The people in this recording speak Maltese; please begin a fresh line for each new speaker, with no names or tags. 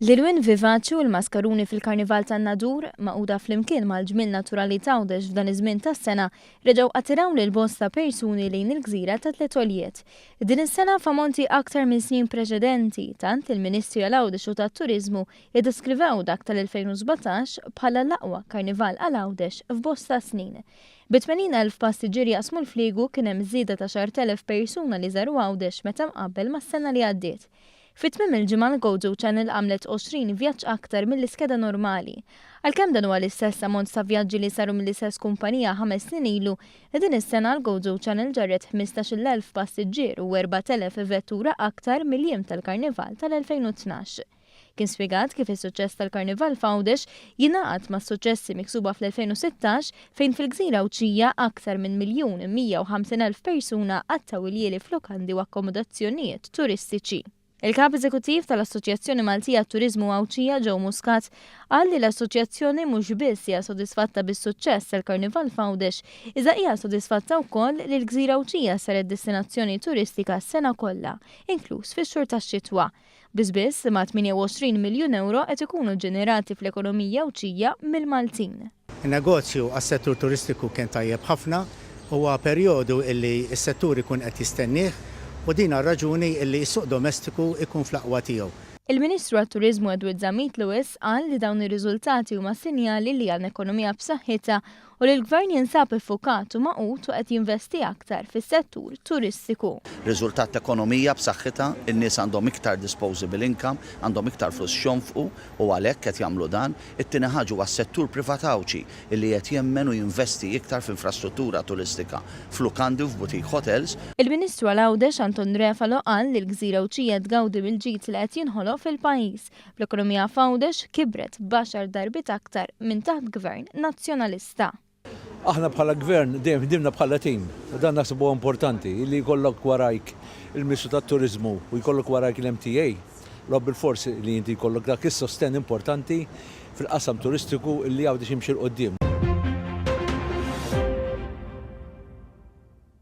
L-ilwien vivaċi u l-maskaruni fil-Karnival tan-Nadur, magħquda flimkien mal-ġmiel naturali t'Għawdex f'dan iż-żmien tas-sena, reġgħu attiraw lil bosta persuni lejn il-gżira ta' Tliet Għoljiet. Din is-sena f'ammonti aktar minn snin preċedenti, tant li l-Ministri għal Għawdex u tat-Turiżmu iddeskrivew dak tal-2017 bħala l-aqwa Karnival għal Għawdex f'bosta snin. Bi 80,000 passiġġier jaqsmu l-fliegu kien hemm żieda ta' 10,000 persuna li żaru Għawdex meta mqabbel mas-sena li għaddiet. Fi tmiem il-ġimgħa l-Gozo Channel għamlet 20 vjaġġ aktar mill-iskeda normali. Għalkemm dan huwa l-istess ammont ta' vjaġġi li saru mill-istess kumpanija ħames snin ilu, din is-sena l-Gozo Channel ġarret 15,000 passiġġier u 4,000 vettura aktar mill-jiem tal-Karnival tal-2012. Kien spjegat kif is-suċċess tal-Karnival f'Għawdex jingħaqad mas-suċċessi miksuba fl-2016 fejn fil-gżira Għawdxija aktar minn 1,150,000 persuna qattgħu iljieli f'lukandi u akkomodazzjonijiet turistiċi. Il-Kap Eżekuttiv tal-Assoċjazzjoni Maltija għat-Turiżmu Għawdxija Joe Muscat qal li l-assoċjazzjoni mhux biss hija sodisfatta bis-suċċess tal-Karnival f'Għawdex iżda hija sodisfatta wkoll li l-gżira Għawdxija saret destinazzjoni turistika s-sena kollha, inkluż fix-xhur tax-xitwa. Biss biss, ma' 28 miljun ewro qed ikunu ġenerati fl-ekonomija Għawdxija mill-Maltin.
In-negozju għas-settur turistiku kien tajjeb ħafna. Huwa perjodu illi s-settur ikun qed jistennieh u din għar-raġuni illi s-suq domestiku jkun fl-aqwa tiegħu.
Il-Ministru għat-Turiżmu Edward Zammit Lewis qal li dawn ir-riżultati huma sinjali li għandna ekonomija b'saħħitha u li l-Gvern jinsab iffukat u magħqud u qed jinvesti aktar fis-settur turistiku.
Riżultat t'ekonomija b'saħħitha, in-nies għandhom iktar disposable income, għandhom iktar flus x'jonfqu u għalhekk qed jagħmlu dan. It-tieni ħaġa huwa s-settur privat Għawdxi illi qed jemmen u jinvesti iktar f'infrastruttura turistika, f'lukandi u f'boutique hotels.
Il-Ministru għal Għawdex Anton Refalo qal li l-gżira Għawdxija tgawdi mill-ġid li qed jinħoloq fil-pajjiż L-ekonomija f'Għawdex kibret b'għaxar darbiet aktar minn taħt Gvern Nazzjonalista.
Aħna bħala Gvern dejjem ħdimna bħala tim u dan naħseb huwa importanti li jkollok warajk il-Ministru tat-Turiżmu u jkollok warajk l-MTA. Logħob bilfors li inti jkollok dak is-sostenn importanti fil-qasam turistiku li Għawdex jimxi 'l quddiem.